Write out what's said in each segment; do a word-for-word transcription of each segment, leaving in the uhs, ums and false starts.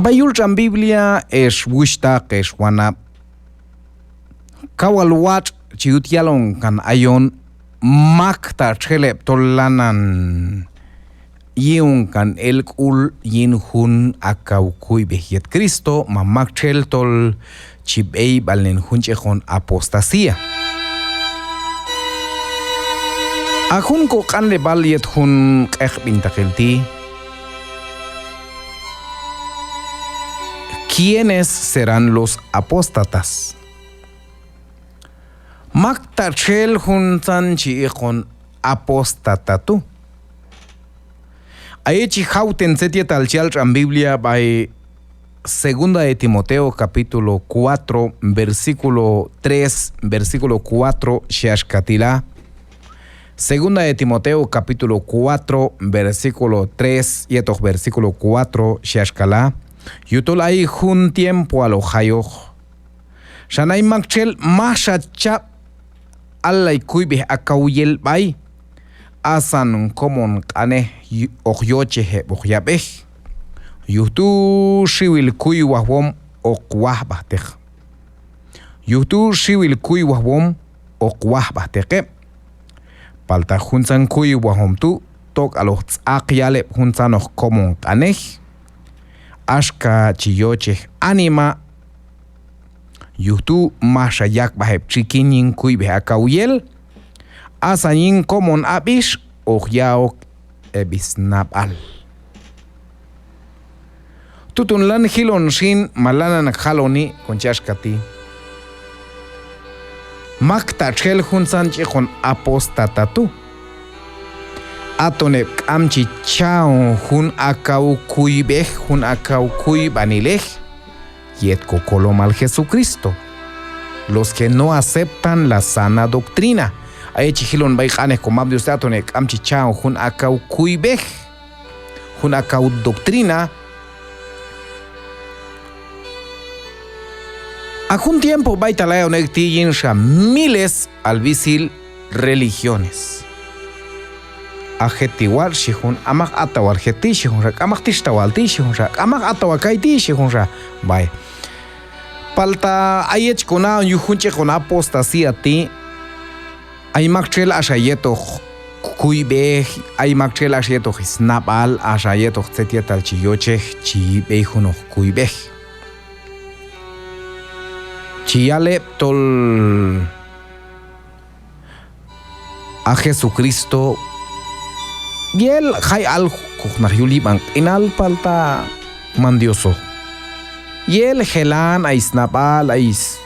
B'ay yul tx'an Biblia, ex wuxhtaq, ex wanab', kaw wal watx' chi yut yalon kan ayon mak ta txel heb' tol lanan yi'on kan el k'ul yin jun a kaw kuyb'ej yet Cristo, ma maktxel tol chi b'eyb'alnen jun ch'iqon apostasía. A jun koq'anleb'al yet jun q'eqb'intaqil ti': ¿Quiénes serán los apóstatas? Mak ta txel juntzan chi iqon apóstata tu'. A yet chi jawten tzet yetal chi yal tx'an Biblia b'ay Segunda de Timoteo capítulo cuatro, versículo tres, versículo cuatro, xhi axka ti' la. Segunda de Timoteo capítulo cuatro, versículo tres yetoq versículo cuatro, xhi axka la. Yujtol ay jun tiempoal hoq jayoq. Xan ay maktxel maxa chab' allay kuyb'ej a kaw yel b'ay, asan komon q'anej yu-, hoq yochej heb' hoq yab'ej. Yuj tu' xiwil kuywajwom hoq wajb'ajteq. Yuj tu' xiwil kuywajwom hoq wajb'ajteq heb'. Palta juntzan kuywajwom tu' tok'al hoq tz'aq yal heb' juntzanoq komon q'anej, axka chi yochej anima. Yuj tu' maxa yakb'aj heb' txikin yin kuyb'ej a kaw yel, asan yin komon ab'ix hoq ya' ok heb' snab'al. Tuton lan jilon xin ma lanan jaloni kon chi axka ti': Mak ta txel juntzan ch'iqon apóstata tu'. Aton heb' k'am chi cha'on jun a kaw kuyb'ej, jun a kaw kuyb'anilej yet kokolomal Jesucristo. Los que no aceptan la sana doctrina. A yet chi jilon b'ay q'anej komam Dios ti', aton heb' k'am chi cha'on jun a kaw kuyb'ej, jun a kaw doctrina. A jun tiempo b'aytal ayon ek' ti' yinxa miles al b'isil religiones. A jeti' watx' xhi jun, a mak atawal jeti' xhi junxa, k'amaq tixtawal ti' xhi junxa, k'amaq atawal kay ti' xhi junxa. B'ay. Palta a yet chi kona'on yuj jun ch'iqon apostasía ti', ay maktxel axa yetoq kuyb'ej, ay maktxel axa yetoq snab'al, axa yetoq tzet yetal chi yochej chi b'ey junoq kuyb'ej. Chi yal heb' tol a Jesucristo yel jay alkoq naq yul yib'an q'inal, palta man Diosoq. Yel jelan, ay snab'al, ay s-,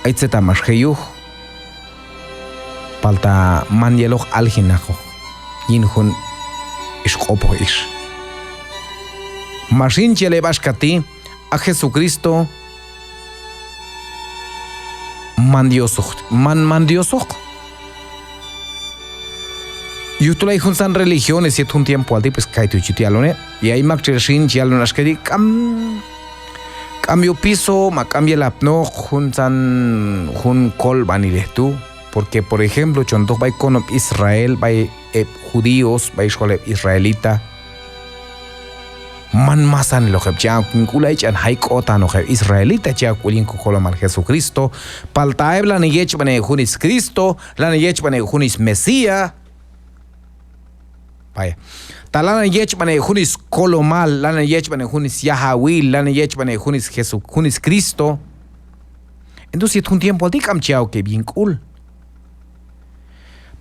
ay tzet a max je' yuj. Palta man yeloq aljinaqoq yin jun ix q'opoj ix. Ma xin chi yal heb' axka ti': A Jesucristo man Diosoq, man, man Diosoq. Yujtol ay juntzan religiones yet jun tiempoal ti', pues kaytu' chi yut yalon heb'. Y ay maktxel xin chi yalon axka ti': k'am, k'am yopiso ma k'am yelapnoq juntzan jun kolb'anilej tu'. Porque, por ejemplo, chon toj b'ay konob' Israel, b'ay heb' judíos, b'ay xol heb' israelita, man masaniloq heb' chi a'on ok yin k'ul, ay ch'an jay k'otanoq heb' israelita chi a'on ok yin kokolomal Jesucristo. Palta a heb' lanan yechb'anej jun sCristo, lanan yechb'anej jun sMesías. Vaya. Ta lanan yechb'anej jun skolomal, lanan yechb'anej jun syajawil, lanan yechb'anej jun sJesu-, jun sCristo. Entonces yet jun tiempoal ti' k'am chi a'on ok heb' yin k'ul.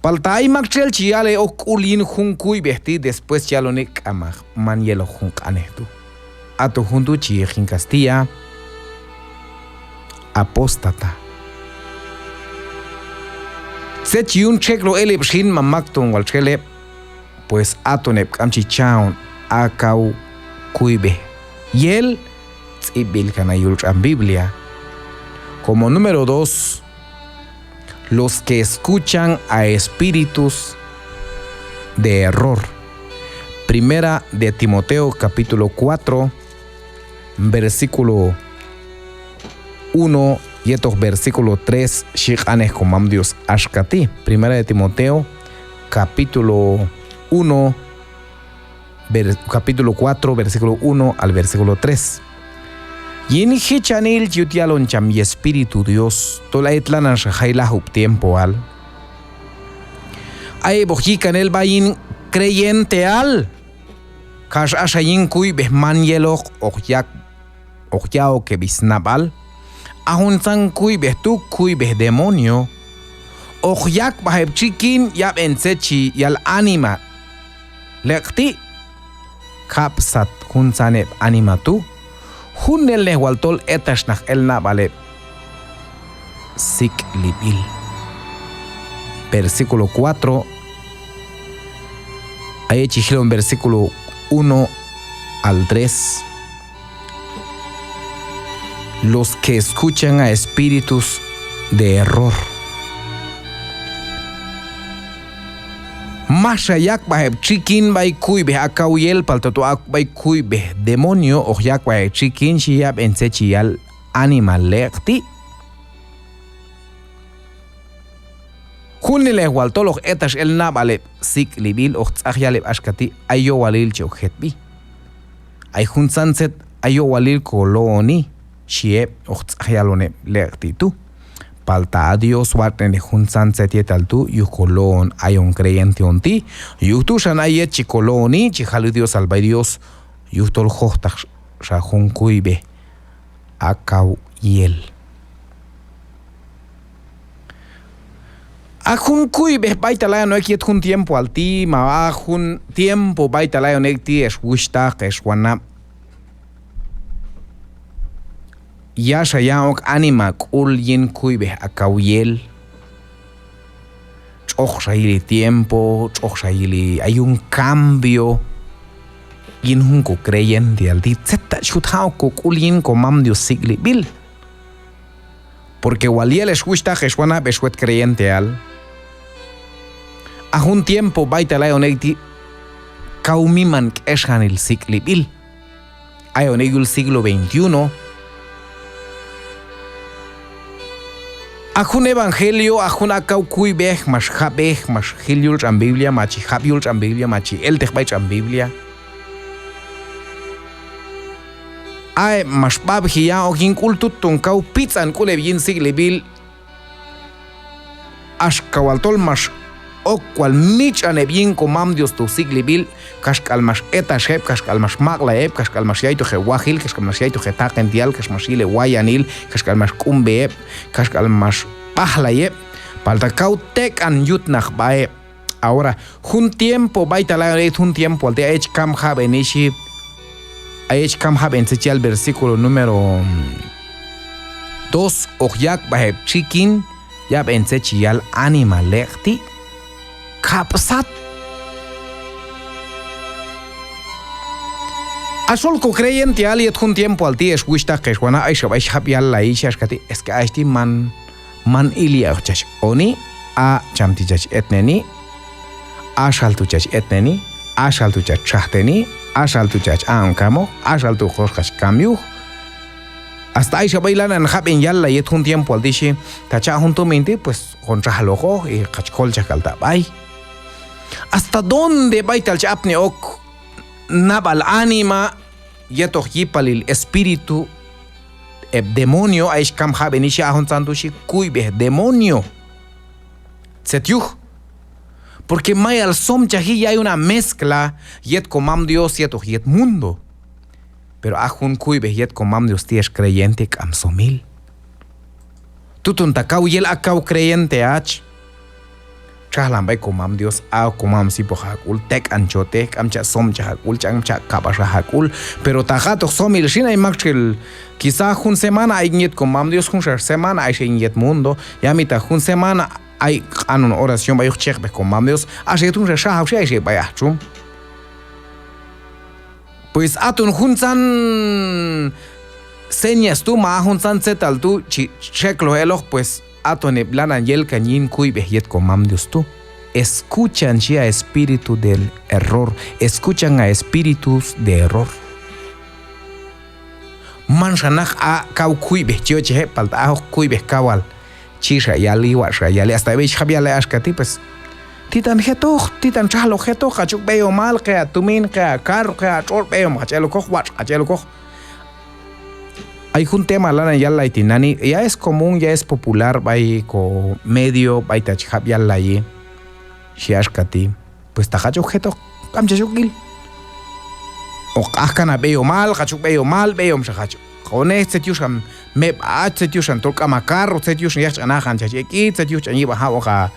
Palta ay maktxel chi yale ok k'ul yin jun kuyb'ej ti', después chi yaloni k'amaq, man yeloq jun q'anej tu'. Aton jun tu' chi yiq yin kastilla apóstata. Tzet chi yun txekloj el heb' xin, ma mak ton wal txel heb', pues aton heb' k'am chi cha'on a kaw kuyb'ej yel tz'ib'b'il kan a yul tx'an Biblia. Como número dos, los que escuchan a espíritus de error. Primera de Timoteo, capítulo cuatro, versículo uno yetoq versículo tres, xhi q'anej komam Dios axka ti'. Primera de Timoteo, capítulo uno, ver-, capítulo cuatro, versículo uno al versículo tres. Yin jichanil chi yut yalon cham Yespíritu Dios, tol a yet lananxa jay lajub' tiempoal. A yib'oq yikan el b'a yin creyenteal, kax axa yin kuyb'ej man yeloq hoq yak', hoq ya'ok heb' snab'al. A juntzan kuyb'ej tu', kuyb'ej demonio, hoq yak' b'aj heb' txikin yab'en tzet chi yal anima leq'ti', kab' sat juntzan heb' anima tu', junelnej wal tol etaxnaq el nab'al heb' sik'lib'il. Versículo cuatro, a yet chi jilon versículo uno al tres. Los que escuchan a espíritus de error. Maxa yak' b'aj heb' txikin b'ay kuyb'ej a kaw yel, palta tu' a b'ay kuyb'ej demonio hoq yak' b'aj heb' txikin xhi, yab'en tzet chi yal anima leq'ti'. Junelnej wal tol hoq etax el nab'al heb' sik'lib'il, hoq tz'aj yal heb' axka ti': ay yowalil chi ok jetb'i. Ay juntzan tzet ay yowalil ko lo'oni, xhi heb', hoq tz'aj yalon heb' leq'ti' tu'. Palta a Dios watx'nenej juntzan tzet yetal tu' yuj ko lo'on ayon creyente on ti'. Yuj tu' xan a yet chi ko lo'oni, chi jal yuj Diosal b'ay Dios, yujtol jojtaq xa jun kuyb'ej a kaw yel. A jun kuyb'ej b'aytal ayon ek' yet jun tiempoal ti', ma a jun tiempo b'aytal ayon ek' ti', ex wuxhtaq, ex wanab', yaxa ya'on ok anima k'ul yin kuyb'ej a kaw yel. Tx'oqxa yili tiempo, tx'oqxa yili, ay jun cambio yin jun ko creyenteal ti'. Tzet ta' chi jut ja'ok ko k'ul yin ko Mam Dios sik'lib'il. Porque wal yel, ex wuxhtaq, ex wanab', ex wet creyenteal, a jun tiempo b'aytal ayon ek' ti' kaw miman k'exanil sik'lib'il. Ayon ek' yul siglo veintiuno. A jun evangelio, a jun a kaw kuyb'ej max jab'ej, max jil yul tx'an Biblia, ma chi jab' yul tx'an Biblia, ma chi elteq b'ay tx'an Biblia. A heb' max b'ab'ji ya'on ok yin k'ul, tuton kaw pitz'an k'ul heb' yin sik'lib'il. Axka wal tol max ok wal mitx'an heb' yin ko Mam Dios tu' sik'lib'il, kaxk'al max etax heb', kaxk'al max maq'lay heb', kaxk'al max yaytoq heb' wajil, kaxk'al max yaytoq heb' taqintial, kax max yil heb' wayanil, kaxk'al max k'umb'ej heb', kaxk'al max b'ajlay heb', palta kaw tek'an yutnaq sb'a heb'. Ahora, jun tiempo b'aytal ayon ek' yet jun tiempoal ti', a yet chi kam jab'eni xhi, a yet chi kam jab'en tzet chi yal versículo número, mm, dos, hoq yak' b'aj heb' txikin yab'en tzet chi yal anima leq'ti', kab' sat. A xol ko creyenteal yet jun tiempoal ti', ex wuxhtaq, ex wanab', ayxa b'ay chi jab' yallayi xhi axka ti': es que a ex ti' man, man ilya' ok chach oni, a cham ti' chach etneni, a xal tu' chach etneni, a xal tu' chach txajteni, a xal tu' chach aq'on kamoq, a xal tu' hoqox kach kam yuj. Hasta ayxa b'ay lanan jab'en yallay yet jun tiempoal ti' xhi: ta cha' jun tumin ti', pues, hoqon txajloqoq y hach kolchaj k'al ta' b'ay. ¿Hasta dónde b'aytal chi apni ok nab'al anima yetoq yipalil espíritu, heb' demonio? A yet chi kam jab'eni xhi, a juntzan tu' xhi kuyb'ej demonio. ¿Tzet yuj? Porque mayal somchaji, ya hay una mezcla yet ko Mam Dios yetoq yet mundo. Pero a jun kuyb'ej yet ko Mam Dios ti', ex creyente, k'am somil. Tuton ta kaw yel a kaw creyente hach, txajlan b'ay ko Mam Dios, a ko Mam Dios yipoq ha k'ul, tek'an chotej, k'am cha' somchaj ha k'ul, k'am cha' kab'axaj ha k'ul. Pero ta ja'toq somil xin, ay maktxel quizá jun semana ay yin yet ko Mam Dios, junxa semana ayxa yin yet mundo, ya mi ta jun semana ay q'anon oración b'ay yuj cheqb'ej ko Mam Dios, axa yet junxa xajaw xhi ayxa b'ay aj txum. Pues haton juntzan señas tu' ma a juntzan tzetal tu' chi txekloj eloq, pues haton heb' lanan yel kan yin kuyb'ej yet ko Mam Dios tu'. Escuchan, xhi, a espíritu del error. Escuchan a espíritus de error. Manxa naq a kaw kuyb'ej chi yochej heb', palta a juj kuyb'ej kawal chi xa yali, watx' xa yali, hasta heb' ay chi jab' yallay axka ti', pues, Titan jetoq, titan txajloq jetoq, hach ok b'eyomal, qe ha tumin, qe ha carro, qe ha tx'otx', b'eyom hach el okoq, watx' hach el okoq. Ay jun tema lanan yallay tinani', ya es común, ya es popular b'ay ko medio, b'aytal chi jab' yallayi, xhi axka ti'. Pues ta hach ok jetoq, k'am chach ok il. Hoq aj kan ha b'eyomal, hach ok b'eyomal, b'eyomxa hach honej, tzet yuxan meb'a hach, tzet yuxan tol k'am ha carro, tzet yuxan yaj ch'an hajan chach ek'i, tzet yuj ch'an yib'an jab'oq ha,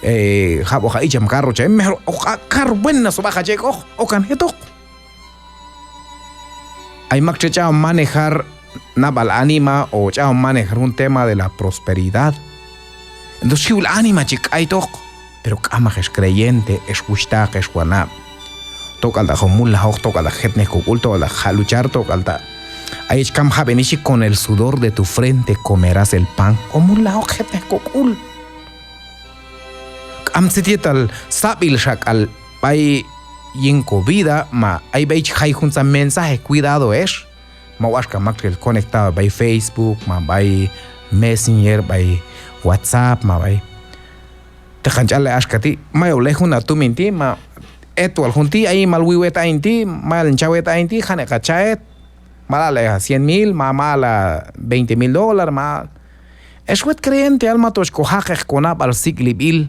eh, jab'oq ha icham carro chach, mejor hoq ha carro buenazo b'ay hach ek'oq, okan jetoq. Ay maktxel ch'a'on manejar nab'al anima o ch'a'on manejar jun tema de la prosperidad. Entonces xiwil anima chi k'aytoq, pero k'amaq ex creyente, ex wuxhtaq, ex wanab'. Tok'al ta hoq mulnajoq, tok'al ta jetnej kok'ul, tok'al ta ha' luchar, tok'al ta, ay chi kam jab'eni xhi: con el sudor de tu frente comerás el pan. Hoq mulnajoq, jetnej kok'ul. K'am tzet yetal sab'il xak'al b'ay yin ko vida, ma ay b'ay chi jay juntzan mensaje, cuidado ex. Ma watx' ka maktxel conectado b'ay Facebook, ma b'ay Messenger, b'ay WhatsApp, ma b'ay. Teqan ch'allay axka ti', mayal ley jun ha tumin ti', ma etwal jun ti', ay mal wi wet ayin ti', mayal hin cha wet ayin ti', janeq ha cha et. Ma aq'lay ha cien mil, ma, ma aq'lay ha veinte mil dólar, ma. Ex wet creyenteal, mato ex ko jaqeq ko nab'al sik'lib'il.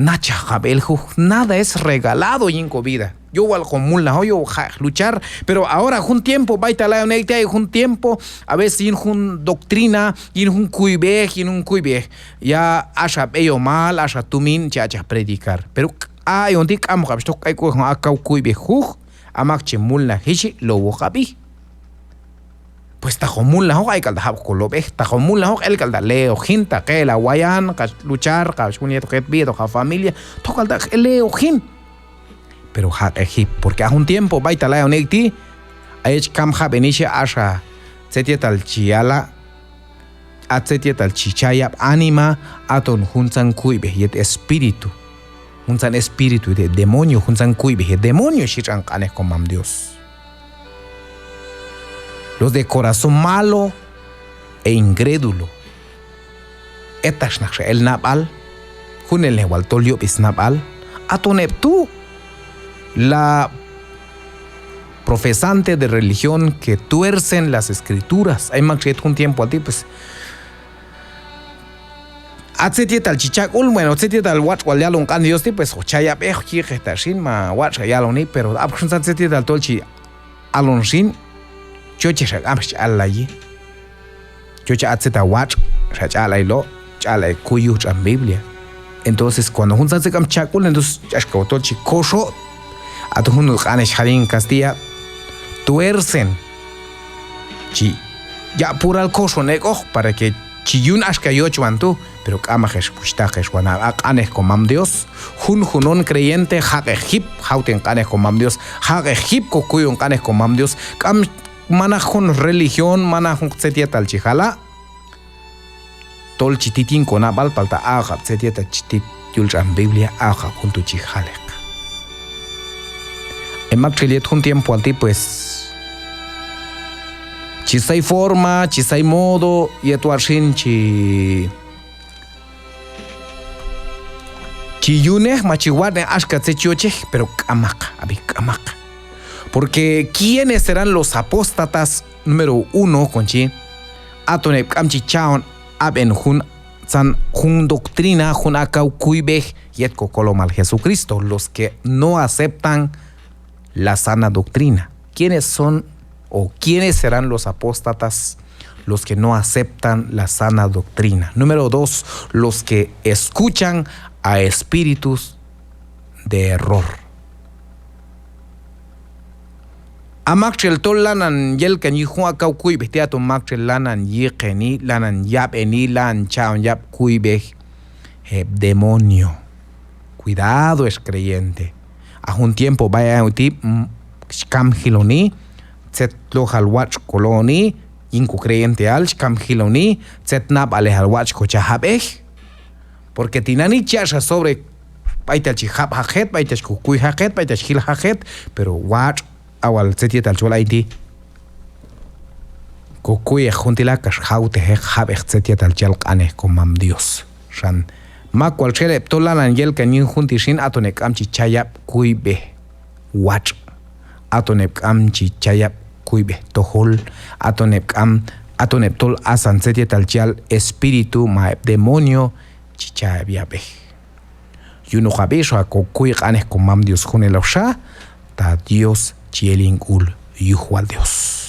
Nachaj kab'el juj, nada es regalado yin ko vida. Yowal hoq mulnajoq, yowal hoq jaq'eq luchar, pero ahora jun tiempo b'aytal ayon ek' ti', ay jun tiempo, a veces yin jun doctrina, yin jun kuyb'ej, yin jun kuyb'ej, ya axa b'eyomal, axa tumin, chi achaj predicar. Pero ayon ti' k'amoqab' xtoq k'ay k'u jun a kaw kuyb'ej juj, a mak chi mulnaji xhi, lowoqab'i. Pues ta hoq mulnajoq, ay k'al ta' jab' kolob'ej, ta hoq mulnajoq, el k'al ta' leeoq jin, ta q'el ha wayan, kax luchar, kax jun yetoq jet vida, yetoq ha familia, tok'al ta' leeoq jin. Pero jaq'eq jip, porque a jun tiempo b'aytal ayon ek' ti', ay chi kam jab'eni xhi axa tzet yetal chi yala', a tzet yetal chi cha' yab' anima, aton juntzan kuyb'ej yet espíritu. Juntzan espíritu de demonio, juntzan kuyb'ej yet demonio, xhi tx'an q'anej komam Dios. Los de corazón malo e incrédulo. Etaxnaqxa el nab'al, junelnej wal tol yob' snab'al, aton heb' tu', la profesante de religión que tuercen las escrituras. Ay mak xi yet jun tiempoal ti', pues, a tzet yetal chi cha' k'ul, bueno, tzet yetal watx' wal yalon q'anej Dios ti', pues, hoq cha' yab'ej, hoq yiqej ta xin, ma watx' xa yaloni, pero a juntzan tzet yetal tol chi alon xin, chochej xa k'am xhi chi allayi. Chochej a tzet ha watx' xa ch'aq'lay lo', ch'aq'lay kuy yuj tx'an Biblia. Entonces, cuando juntzan tzet k'am cha' k'ul, entonces, axka tol chi koxo', aton jun q'anej chi jal yin castilla, tuercen. Chi yaq' pural koxon ek'oq para que chi yun axka yochwan tu', pero k'amaq ex wuxhtaq ex wanab', a q'anej komam Dios, junjun on creyente, jaq'eq jip, jawten q'anej komam Dios, jaq'eq jip kokuyon q'anej komam Dios, k'am, manaq jun religión, manaq jun tzet yetal chi jala', tol chi tit yin konab'al, palta aq'ab' tzet yetal chi tit yul tx'an Biblia, aq'ab' jun tu' chi jaleq. Ay maktxel yet jun tiempoal ti', pues, chi say forma, chi say modo, yet watx' xin chi, chi yunej, ma chi watx'nej axka tzet chi yochej, pero k'amaq, ab'i, k'amaq. Porque, ¿quiénes serán los apóstatas? Número uno, kon chi, aton heb' k'am chi cha'on ab'en juntzan, jun doctrina, jun a kaw kuyb'ej yet kokolomal Jesucristo, los que no aceptan la sana doctrina. ¿Quiénes son o quiénes serán los apóstatas, los que no aceptan la sana doctrina? Número dos, los que escuchan a espíritus de error. A maktxel tol lanan yelkan yin jun a kaw kuyb'ej ti', aton maktxel lanan yiqeni, lanan yab'eni, lanan cha'on yab' kuyb'ej heb' demonio. Cuidado ex creyente. A jun tiempo b'ay ayon ti', mm, chi kam jiloni tzet lojal watx' koloni yin ko creyenteal, chi kam jiloni tzet nab'alejal watx' kocha' jab'ej. Porque tinani' chi yaq' xa sobre b'aytal chi jab' jaq jet, b'aytal chi kokuy jaq jet, b'aytal chi jil jaq jet, pero watx' a wal tzet yetal chi wal ayin ti', kokuyej jun ti' la kax jawtejeq jab'ej tzet yetal chi yal q'anej komam Dios. Xan Mak wal txel heb' tol lanan yel kan yin jun ti' xin, aton heb' k'am chi cha' yab' kuyb'ej watx', aton heb' k'am chi cha' yab' kuyb'ej tojol, aton heb' k'am, aton heb' tol asan tzet yetal chi yal espíritu ma heb' demonio chi cha' heb' yab'ej. Yunoqab' ix, hoq kokuy q'anej Komam Dios junelxa, ta Dios chi el yin k'ul yuj wal Dios.